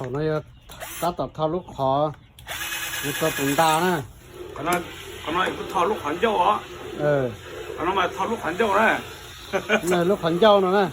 Thaum no yog tab tom tho lub qhov, yog tho tus nta na. Qhov no kuj tho lub qhov ncauj os. Qhov no mas tho lub qhov ncauj na. Lub qhov ncauj no na.